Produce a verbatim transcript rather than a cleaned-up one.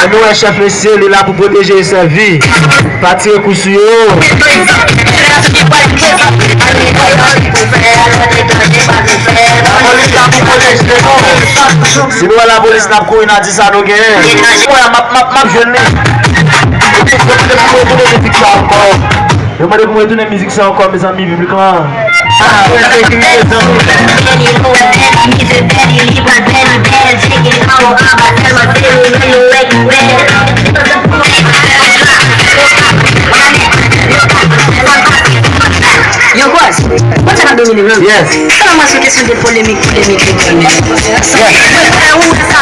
Nou wè chèf mesye, li la pou pwoteje e sèvi. Pa tire kou sou yo. Lapolis la pou pwoteje nou. Si nou wè lapolis, n ap kouri, n a di sa nou genyen. Mwen, m ap, m ap, m ap jwenn li. Yo mande pou mwen retounen mizik sa ankò. Yo mande pou mwen retounen mizik sa ankò, mezanmi, piblik lan. Ah, mwen sekirite, zanmi. Yo, Gwoz, konn sa k ap domine menm? Yes. Sa nan mwen sou kesyon de polemik, polemik, polemik. Yes.